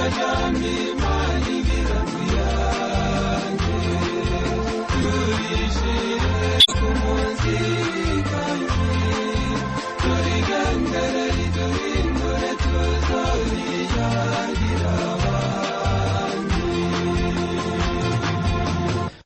Amajambo Imana igira tuyage, turishire ku muzirikanyi, turigendere riduhindure tuzoriyagira abandi.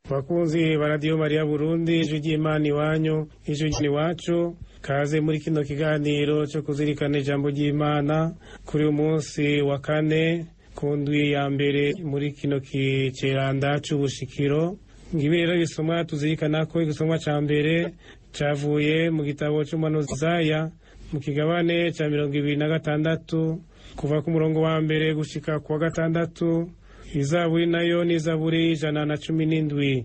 Bakunzi ba Radiyo Mariya Burundi, ijwi ry'Imana iwanyu, ijwi iwacu, kaze muri kino kiganiro cyo kuzirikana ijambo ry'Imana kuri uyu munsi wa kane ku ndwi ya mbere muri kino kiceranda c'ubushikiro. Ngibi rero bisomwa tuzirikana ko igisomwa ca mbere cavuye mu gitabo c'umuhanuzi Isaya mu kigabane ca 26 kuva ku murongo wa mbere gushika ku wa gatandatu. Izaburi nayo ni Izaburi 117.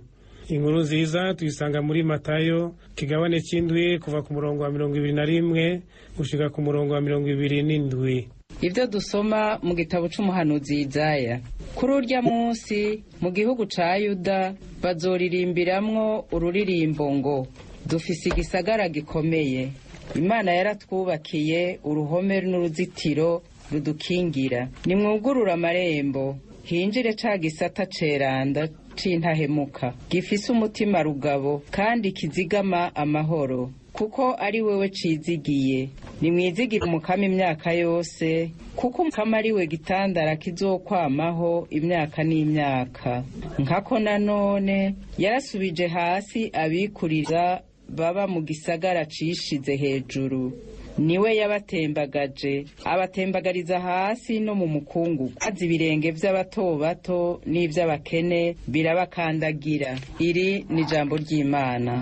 Inkuru nziza tuyisanga muri Matayo kigabane c'indwi kuva ku murongo wa 21 gushika ku murongo wa 27. Ibyo dusoma mu gitabo c'umuhanuzi Izaya. Kuri urya munsi mu gihugu ca Yuda bazoririmbiramwo ururirimbo ngo: dufise igisagara gikomeye, Imana yaratwubakiye uruhome n'uruzitiro rudukingira. Nimwugurure amarembo hinjire ca gisata ceranda c'intahemuka, gifise umutima rugabo kandi kizigama amahoro, kuko ari wewe cizigiye. Nimwizigire Umukama imyaka yose, kuko Umukama ari we gitandara kizokwamaho imyaka n'imyaka. Nkako nanone yarasubije hasi abikurira baba mu gisagara cishize hejuru. Niwe yabatembagaje, abatembagariza hasi no mu mukungugu. Maze ibirenge vy'abato bato n'ivy'abakene birabakandagira. Iri ni ijambo ry'Imana.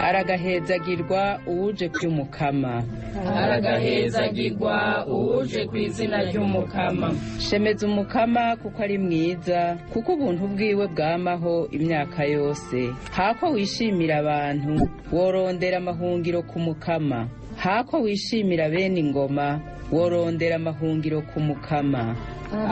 Aragahezagirwa uwuje kw'Umukama. Aragahezagirwa uwuje ku izina ry'Umukama. Shemeza Umukama kuko ari mwiza, kuko ubuntu bwiwe bwamaho imyaka yose. Hako wishimira abantu, worondera amahungiro ku Mukama. Hako wishimira bene ingoma, worondera amahungiro ku Mukama.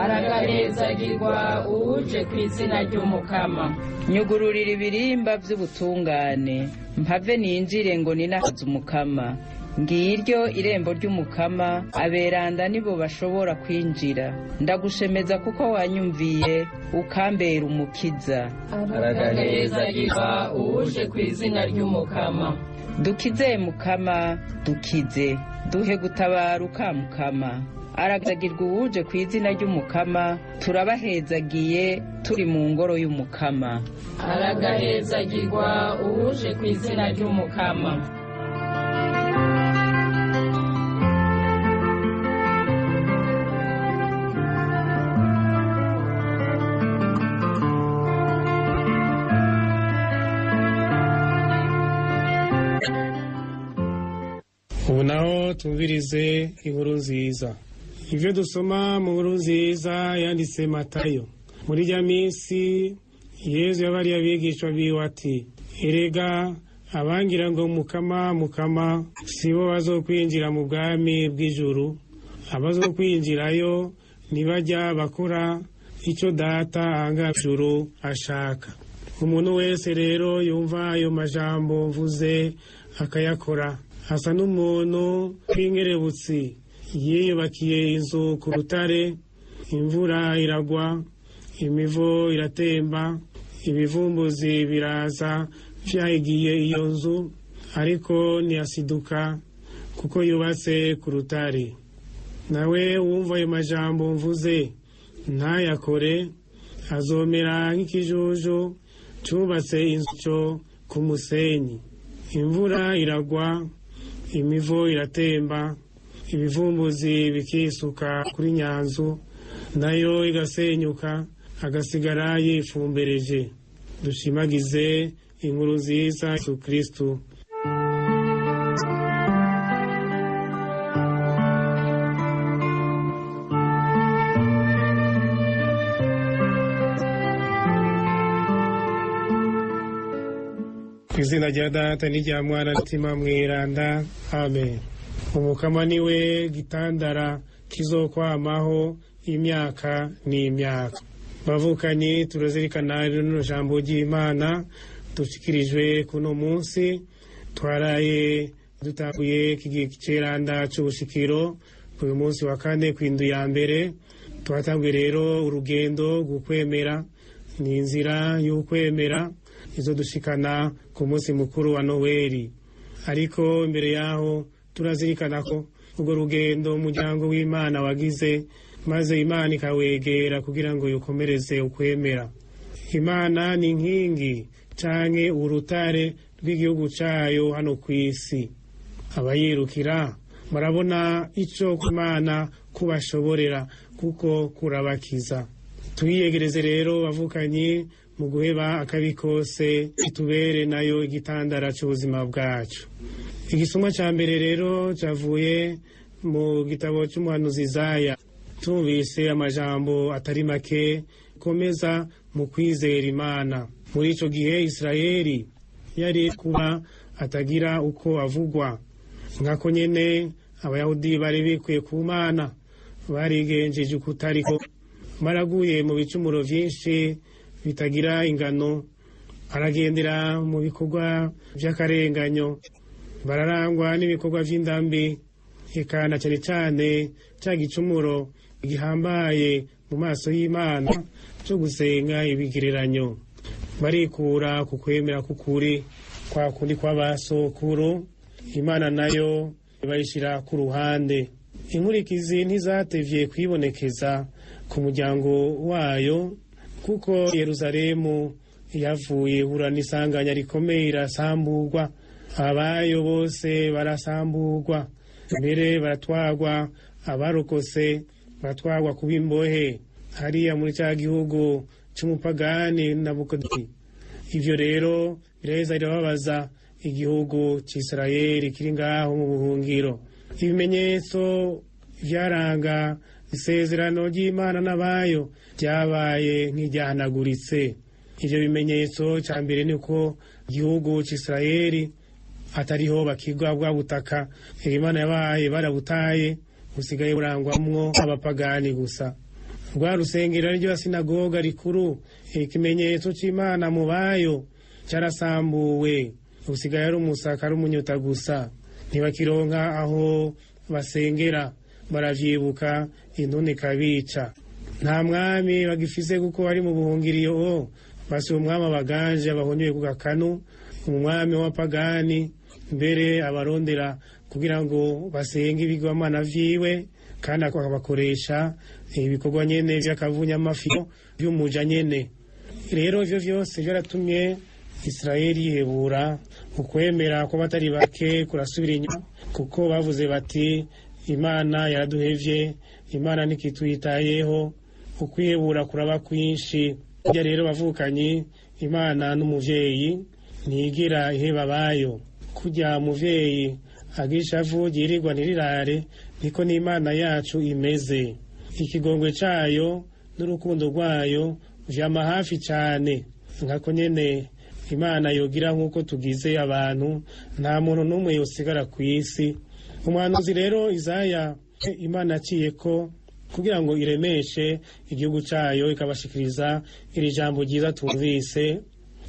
Aragahezagirwa uwuje ku izina ry'Umukama. Nyugururira ibirimba vy'ubutungane, mpave ninjire ngo ninahaze Umukama. Ngiryo irembo ry'Umukama, aberanda nibo bashobora kwinjira. Ndagushemeza kuko wanyumviye, ukambera umukiza. Aragahezagirwa uwuje ku izina ry'Umukama. Dukize Mukama, dukize, duhe gutabaruka Mukama. Aragahezagirwa uwuje ku izina ry'Umukama, turabahezagiye turi mu ngoro y'Umukama. Aragahezagirwa uwuje ku izina ry'Umukama. Ubu naho tumvirize inkuru nziza. Ivyo dusoma mu nkuru nziza yanditse Matayo. Muri rya minsi Yezu yabariye abigishwa biwe ati: erega abangira ngo Mukama Mukama sibo bazokwinjira mu bwami bw'ijuru. Abazokwinjirayo ntibajya bakora icyo Data ahanga ijuru ashaka. Umuntu wese rero yumva ayo majambo mvuze akayakora, asa n'umuntu w'inkerebutsi yiyubakiye inzu ku rutare. Imvura iragwa, imivo iratemba, ibivumbuzi biraza vyahigiye iyo nzu, ariko ntiyasiduka kuko yubatse ku rutare. Nawe wumva ayo majambo mvuze ntayakore, azomera nk'ikijuju cubatse inzu co ku musenyi. Imvura iragwa, imivo iratemba, ibivumbuzi bikisuka kuri nyanzu, nayo igasenyuka, agasigara yifumbereje. Dushimagize inkuru nziza Yesu Kristu. Izina rya Data n'irya Mwana n'Mutima Mweranda, amen. Umukama niwe gitandara kizokwamaho imyaka n'imyaka. Bavukanye, turazirikana rino jambo ry'Imana dushikirijwe kuno munsi. Twaraye dutanguye igiceranda c'ubushikiro uyu munsi wa kane kw'indwi ya mbere. Twatanguye rero urugendo rw'ukwemera, ni inzira y'ukwemera izodushikana ku munsi mukuru wa Noweli. Ariko imbere yaho turazirikana ko urwo rugendo umuryango w'Imana wagize, maze Imana ikawegera kugira ngo yukomereze ukwemera. Imana ni inkingi canke urutare rw'igihugu cayo hano kw'isi. Abayirukira barabona ico Imana kubashoborera, kuko kurabakiza. Tuyiyegereze rero bavukanyi, mu guheba akabi kose, itubere nayo igitandara c'ubuzima bwacu. Igisomwa ca mbere rero cavuye mu gitabo c'umuhanuzi Izaya. Tumvise amajambo atari make komeza mu kwizera Imana. Muri ico gihe Isirayeli yari kuba atagira uko avugwa, nkako nyene Abayahudi bari bikwiye ku Mana, barigenjeje ukutariko, baraguye mu bicumuro vyinshi bitagira ingano, baragendera mu bikorwa vy'akarenganyo, bararangwa n'ibikorwa vy'indambi, eka na cane cane ca gicumuro gihambaye mu maso y'Imana co gusenga ibigereranyo. Barikura ku kwemera k'ukuri kwa kundi kw'abasokuru, Imana nayo bayishira ku ruhande. Inkurikizi ntizatevye kwibonekeza ku muryango wayo, kuko Yeruzalemu yavuye ihura n'isanganya rikomeye, irasamburwa, abayo bose barasamburwa, mbere baratwagwa, abarokose baratwagwa kuba imbohe hariya muri ca gihugu c'umupagani Nabukodi. Ivyo rero biraheza birababaza igihugu c'Isirayeli kiri ngaho mu buhungiro. Ibimenyetso vyaranga isezerano ry'Imana n'abayo ryabaye nk'iryahanaguritse. Ivyo bimenyetso, ca mbere ni uko igihugu c'Isirayeli atariho bakigwa bwa butaka Imana yabaye, barabutaye, busigaye burangwamwo abapagani gusa. Rwa rusengero ariryo sinagoga rikuru, ikimenyetso c'Imana mu bayo, carasambuwe, usigaye ari umusaka, ari umunyota gusa. Ntibakironka aho basengera, baravyibuka intuni ikabica. Nta mwami bagifise kuko bari mu buhungiriyo, basi umwami abaganje abahonyoye ku gakanu, umwami w'abapagani, mbere abarondera kugira ngo basenge ibigwamana vyiwe, kandi akabakoresha ibikorwa nyene vy'akavunyamafi vy'umuja nyene. Rero ivyo vyose vyaratumye Isirayeli yihebura, ukwemera kw'abatari bake kurasubira inyuma, kuko bavuze bati: "Imana yaraduhevye, Imana ntikitwitayeho." Ukwihebura kuraba kwinshi. Burya rero bavukanyi, Imana n'umuvyeyi, ntigira iheba abayo. Kurya umuvyeyi agira ishavu ryirirwa ntirirare, niko n'Imana yacu imeze. Ikigongwe cayo n'urukundo rwayo vyama hafi cane. Nkako nyene Imana yogira nk'uko tugize abantu, nta muntu n'umwe yosigara ku isi. Umuhanuzi rero Izaya, Imana aciye ko kugira ngo iremeshe igihugu cayo, ikabashikiriza iri jambo ryiza tumvise,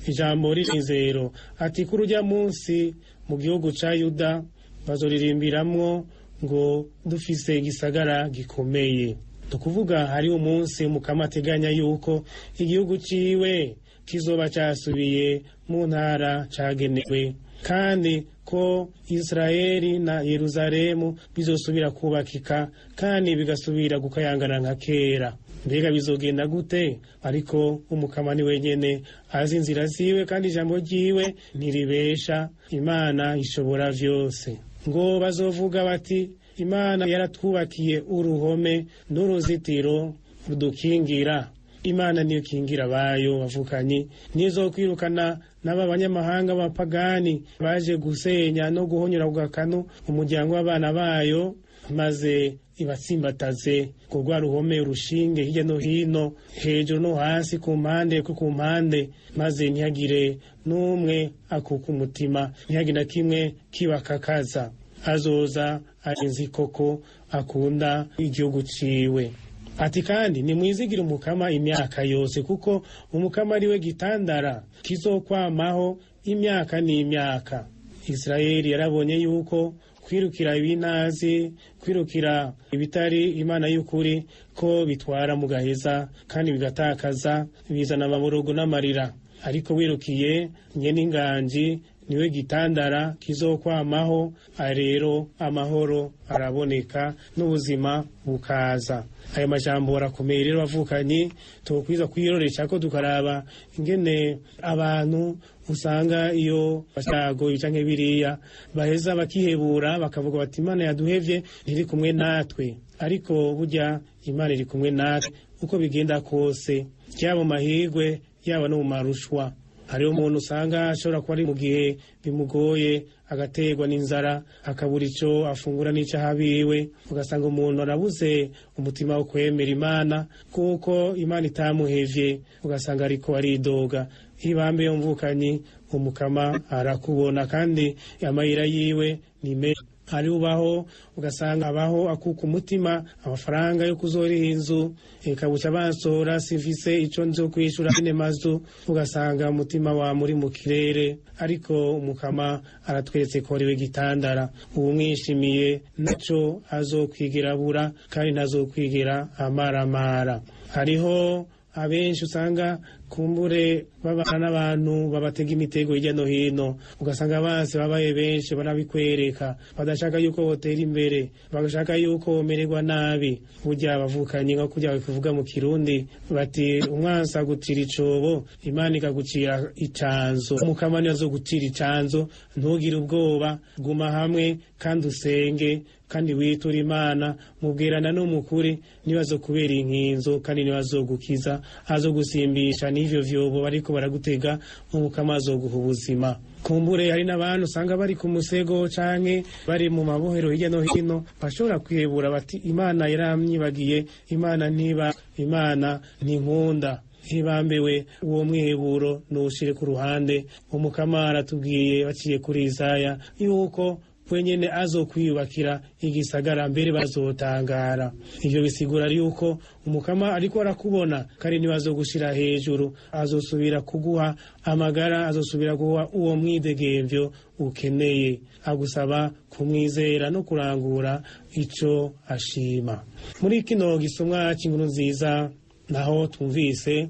ijambo rinizero, ati: "Kuri urya munsi mu gihugu ca Yuda bazoririmbiramwo ngo dufise igisagara gikomeye." Tukuvuga hari umunsi Umukama ateganya yuko igihugu ciwe kizoba casubiye mu ntara cagenewe, kandi ko Isirayeli na Yeruzalemu bizosubira kubakika kandi bigasubira gukayangana nka kera. Mbega bizogenda gute? Ariko Umukama ni wenyene azi inzira ziwe, kandi ijambo ryiwe ntiribesha. Imana ishobora vyose. Ngo bazovuga bati: "Imana yaratwubakiye uruhome n'uruzitiro rudukingira." Imana niyo ikingira abayo bavukanyi, nizo kwirukana n'aba banyamahanga b'abapagani baje gusenya no guhonyora ku gakanu umuryango w'abana bayo, maze ibatsimbataze ku rwa ruhome, urushinge hirya no hino, hejuru no hasi, ku mpande ku mpande, maze ntihagire n'umwe akuka umutima, ntihagire na kimwe kibakakaza. Azoza arinzi koko akunda igihugu ciwe. Ati kandi nimwizigire Umukama imyaka yose, kuko Umukama ari we gitandara kizokwamaho imyaka n'imyaka. Isirayeli yarabonye yuko kwirukira ibintazi, kwirukira ibitari Imana y'ukuri, ko bitwara mu gaheza kandi bigatakaza, bizana amaborogo n'amarira. Ariko wirukiye nyene inganji, niwe gitandara kizokwamaho, rero amahoro araboneka n'ubuzima bukaza. Ayo majambo arakomeye rero bavukanyi, tokwiza kwiroresha ko tukaraba ingene abantu usanga iyo bashago canke biriya baheza bakihebura, bakavuga bati Imana yaduhevye, ntiri kumwe natwe. Ariko burya Imana iri kumwe natwe uko bigenda kose, yaba mu mahirwe yaba no mu marushwa. Hariho umuntu usanga ashobora kuba ari mu gihe bimugoye, agaterwa n'inzara, akabura ico afungura n'ico ahabiwe, ugasanga umuntu arabuze umutima wo kwemera Imana kuko Imana itamuhevye, ugasanga ariko aridoga. Ibambe yo mvukanyi, Umukama arakubona kandi amayira yiwe ni meza. Hari ubaho ugasanga abaho akuka umutima, amafaranga yo kuzoriha inzu ikabuca bansora, simfise ico nzo kwishura ine mazu, ugasanga umutima wa muri mu kirere. Ariko Umukama aratweretse ko ariwe gitandara, uwumwishimiye naco azokwigera abura kandi ntazokwigera amaramara. Hariho abenshi usanga kumbure babana n'abantu babatega imitego hirya no hino, ugasanga abansi babaye benshi barabikwereka, badashaka yuko botera imbere, bagashaka yuko bomererwa nabi. Burya bavukanye, nko kurya bakuvuga mu Kirundi bati umwansi agucira icobo, Imana ikagucira icanzo. Umukama niwe azogucira icanzo, ntugire ubwoba, guma hamwe kandi usenge kandi witura Imana, mubwirana n'umukuri, niwe azokubera inkinzo kandi niwe azogukiza, azogusimbisha n'ivyo vyobo bariko baragutega. Umukama azoguha ubuzima. Kumbure hari n'abantu usanga bari ku musego canke bari mu mabohero hirya no hino, bashobora kwihebura bati Imana yaramyibagiye, Imana ntiba, Imana ntinkunda. Ntibambewe, uwo mwiheburo nuwushire ku ruhande. Umukama aratubwiye baciye kuri Isaya yuko wenyene azokwiyubakira igisagara, mbere bazotangara. Ivyo bisigura yuko Umukama ariko arakubona kandi niwe azogushira hejuru, azosubira kuguha amagara, azosubira guha uwo mwidegemvyo ukeneye. Agusaba kumwizera no kurangura ico ashima. Muri kino gisomwa c'inkuru nziza naho tumvise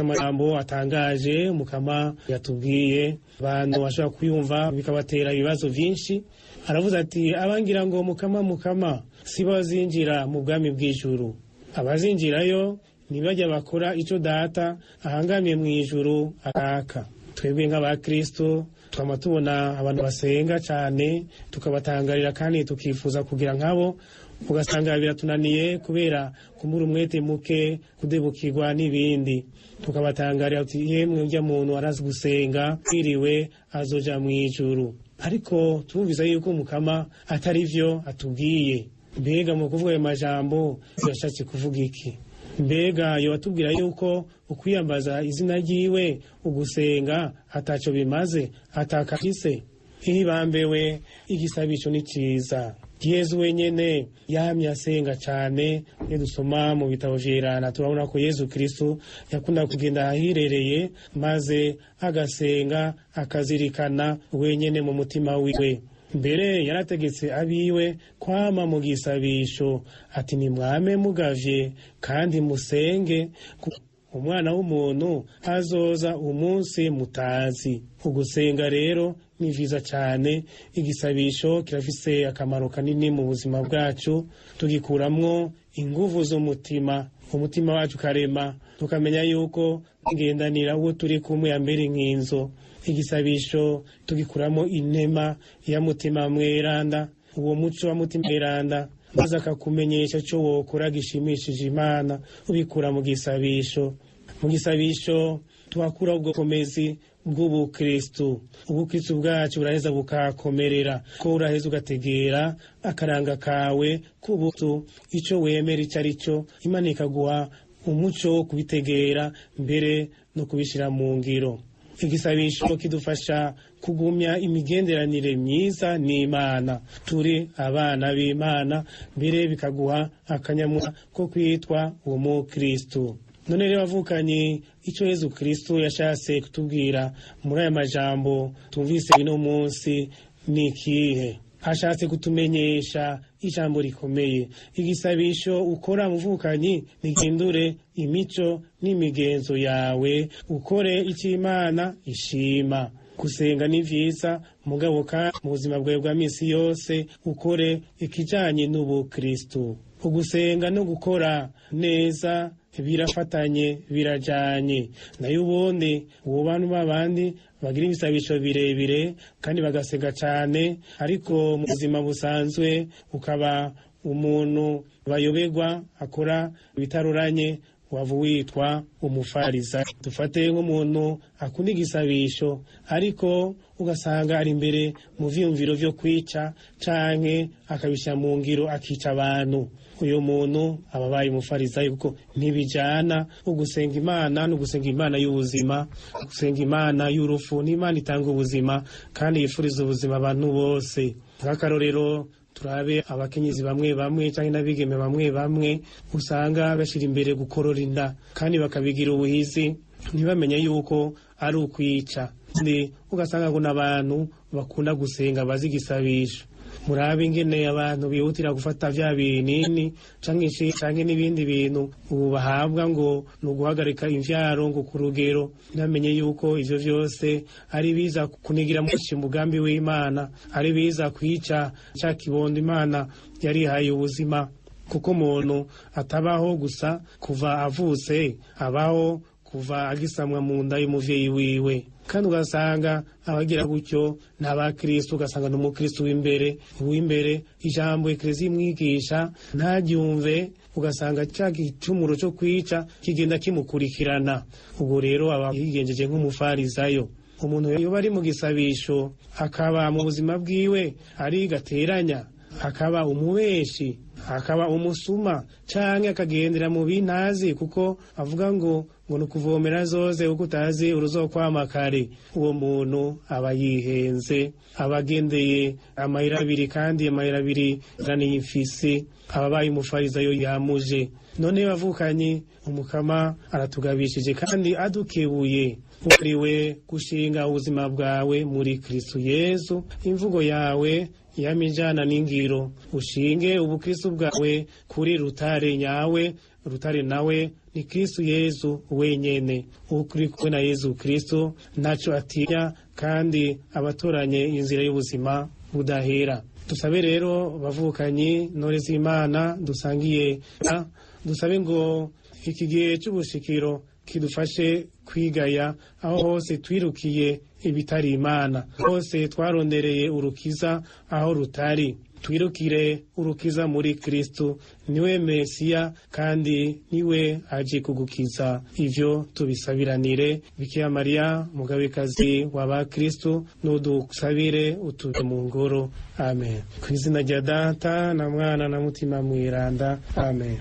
amajambo atangaje Umukama yatubwiye, abantu bashobora kuyumva bikabatera ibibazo vyinshi. Aravuze ati abangira ngo Mukama Mukama si bazinjira mu bwami bw'ijuru, abazinjirayo ntibajya bakora ico Data ahangamiye mu ijuru ashaka. Twebwe nk'abakristo twama tubona abantu basenga cane tukabatangarira kandi tukifuza kugira nkabo, ugasanga biratunaniye kubera kumura umwete muke, kudebukirwa n'ibindi. Tukabatangarira uti yemwe urya muntu arazi gusenga, kwiriwe azoja mu ijuru. Ariko tumvise yuko Umukama atari vyo atubwiye. Mbega mu kuvuga ayo majambo yashatse kuvuga iki? Mbega yobatubwira yuko ukwiyambaza izina ryiwe, ugusenga ataco bimaze, atakafise? Ihibambewe, igisabisho ni ciza. Yezu wenyene yamye asenga cane. Iyo dusoma mu bitabo vyerana turabona ko Yezu Kristo yakunda kugenda ahirereye maze agasenga, akazirikana wenyene mu mutima wiwe. Mbere yarategetse abiwe kwama mu gisabisho, ati nimwame mugavye kandi musenge, Umwana w'umuntu azoza umunsi mutazi. Ugusenga rero ni vyiza cane. Igisabisho kirafise akamaro kanini mu buzima bwacu, tugikuramwo inguvu z'umutima, umutima wacu ukarema, tukamenya yuko ngendanira uwo turi kumwe yambere inkinzo. Igisabisho tugikuramo intema ya Mutima Mweranda, uwo muco wa Mutima Mweranda, maze akakumenyesha ico wokora gishimishije Imana, ubikura mu gisabisho. Mu gisabisho tuhakura ubwo komezi bw'ubukristu. Ubukristu bwacu buraheza bukakomerera, ko uraheza ugategera akaranga kawe k'ubutu, ico wemera ico ari cyo, Imana ikaguha umuco wo kubitegera mbere no kubishira mu ngiro. Igisabisho kidufasha kugumya imigenderanire myiza n'Imana. Turi abana b'Imana, mbere bikaguha akanyamwa ko kwitwa umukristu. None rero bavukanye, icyo Yezu Kristu yashatse kutubwira muri aya majambo tumvise uno munsi ni ikihe? Ashatse kutumenyesha ijambo rikomeye. Igisabisho ukora, muvukanyi, ntigindure imico n'imigenzo yawe, ukore icyo Imana ishima. Gusenga ni vyiza, mugabo kandi mu buzima bwawe bwa misi yose ukore ikijanye n'ubukristu. Ugusenga no gukora neza birafatanye, birajanye. Nayo ubundi uwo bantu b'abandi bagira ibisabisho birebire kandi bagasenga cane, ariko mu buzima busanzwe ukaba umuntu bayoberwa, akora ibitaruranye, wava witwa umufariza. Dufate nk'umuntu akunda igisabisho, ariko ugasanga ari imbere mu vyiyumviro vyo kwica, canke akabishyira mu ngiro akica abantu. Uyu muntu aba abaye umufarizayo, kuko ntibijana. Ugusenga Imana ni ugusenga Imana y'ubuzima, gusenga Imana y'urufu n'Imana itanga ubuzima kandi yifuriza ubuzima abantu bose. Nk'akarorero, turabe abakenyezi bamwe bamwe cyangwa n'abigeme bamwe bamwe usanga bashyira imbere gukorora inda kandi bakabigira ubuhizi, ntibamenye yuko ari ukwica. Kandi ugasanga ngo n'abantu bakunda gusenga, bazi igisabisho. Murabe ingene abantu bihutira gufata vya binini canke n'ibindi bintu ubu bahabwa ngo ni uguhagarika imvyaro, ngo ku rugero, ntibamenye yuko ivyo vyose ari biza kunigira muci umugambi w'Imana, ari biza kwica ca kibondo Imana yarihaye ubuzima. Kuko umuntu atabaho gusa kuva avutse, abaho kuva agisamwa mu nda y'umuvyeyi wiwe. Kandi ugasanga abagira gutyo ni abakristu, ugasanga ni umukristu w'imbere, ijambo Ekleziya imwigisha ntaryumve, ugasanga ca gicumuro co kwica kigenda kimukurikirana. Ubwo rero aba yigenjeje nk'umufarizayo. Umuntu yoba ari mu gisabisho akaba mu buzima bwiwe ari gateranya, akaba umubeshi, akaba umusuma, canke akagendera mu bintazi, kuko avuga ngo ni ukuvomera zose kuko utazi uruzokwama kare, uwo muntu aba yihenze, aba agendeye amayira abiri, kandi amayira abiri niyo imfisi, aba abaye umufarizayo yamuje. None bavukanye, Umukama aratugabishije kandi adukebuye. Uriwe gushinga ubuzima bwawe muri Kristu Yezu, imvugo yawe yamijana n'ingiro, ushinge ubukristu bwawe kuri rutare nyawe. Rutare nawe ni Kristu Yezu wenyene. Ukuri kumwe na Yezu Kristu ntaco atinya, kandi abatoranye inzira y'ubuzima budahera. Dusabe rero bavukanyi, ntore z'Imana dusangiye, dusabe ngo iki gihe c'ubushikiro kidufashe kwigaya aho hose twirukiye ibitari Imana, hose twarondereye urukiza aho rutari. Twirukire urukiza muri Kristu, niwe Mesiya kandi niwe aje kugukiza. Ivyo tubisabiranire. Bikira Mariya mugabekazi w'abakristu, nudusabire utube mu ngoro. Amen. Ku izina rya Data na Mwana na Mutima Mweranda. Amen.